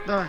Давай.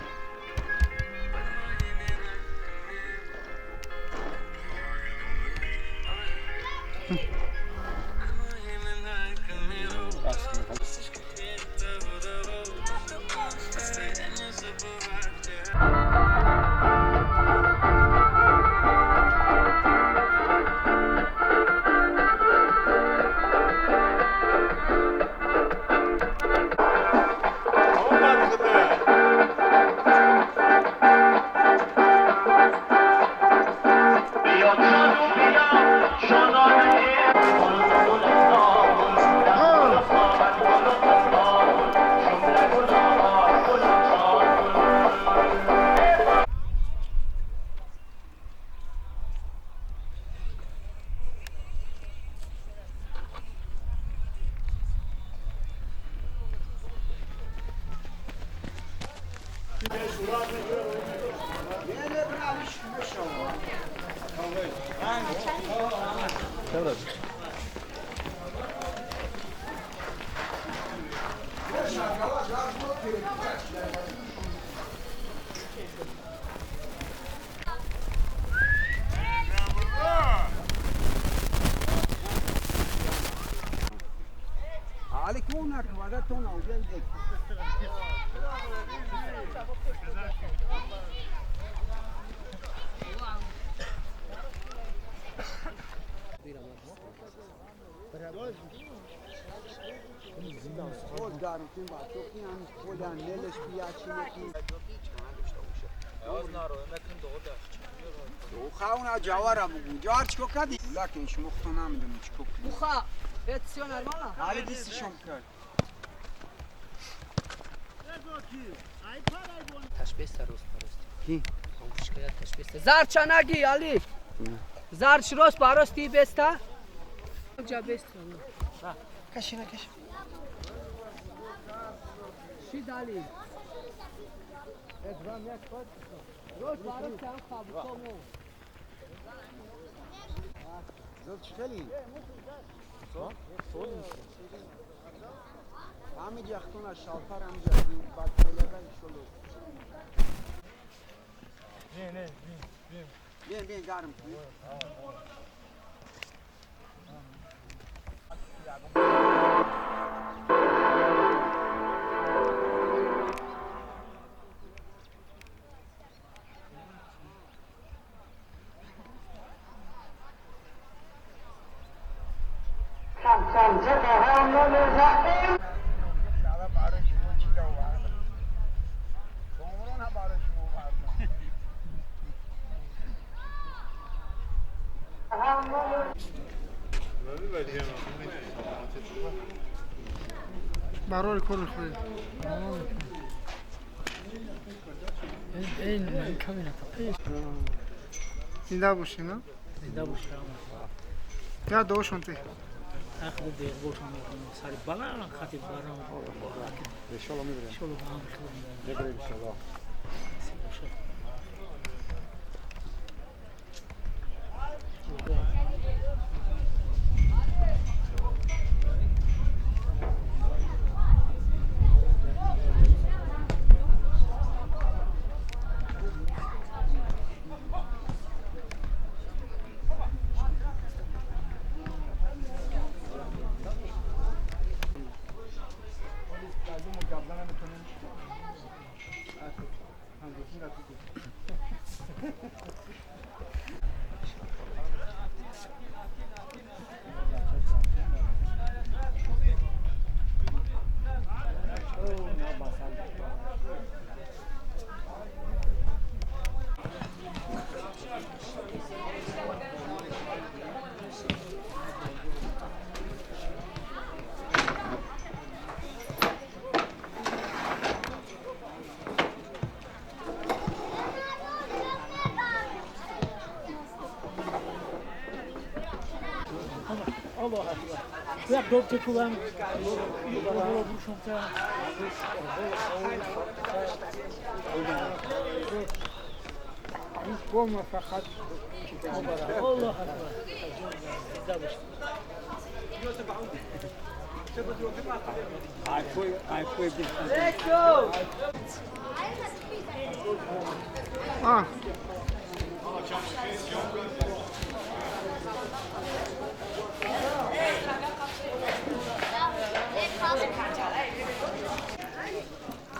لكن شو مختنا من تشكوك بوخا بيتسيون المالا على ديس شمكر تشبيس روز پرستی کی تشبیس زرچنگی علی زرچ روز پرستی بستا جا بستا کشی نکش شید علی روز پرستی هم خواب زود چخلی؟ همه جختون از شالپر همه جختون بعد پوله شلو. نه نه بیم بیم بیم گرم. برای کار خود زنده باشی نه؟ زنده باشی. یا دوشون تی اخر دیگه باشم سر بالا خاطر بارم ان شاء الله میبریم ان شاء الله میبریم ان شاء الله. الله اکبر. یک دو تکوم فقط الله اکبر. Let's go.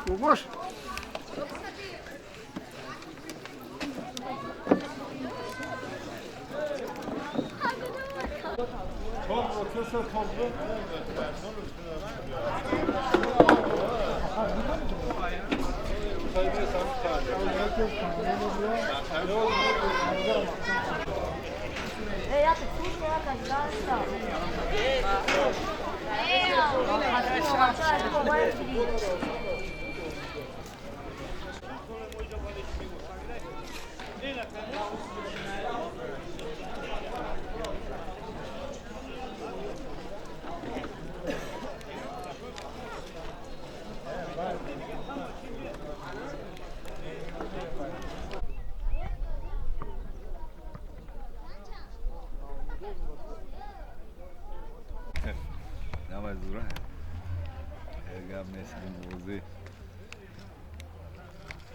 Бобош.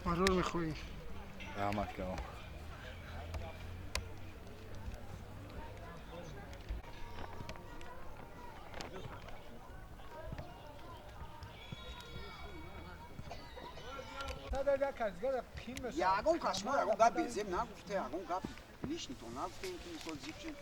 Марор мехоҳӣ? Раҳмат калом. Ягон кашмор, ягон гап безеб нагуфте, ягон гап лишний то нагуфте, ки мисол зикшин.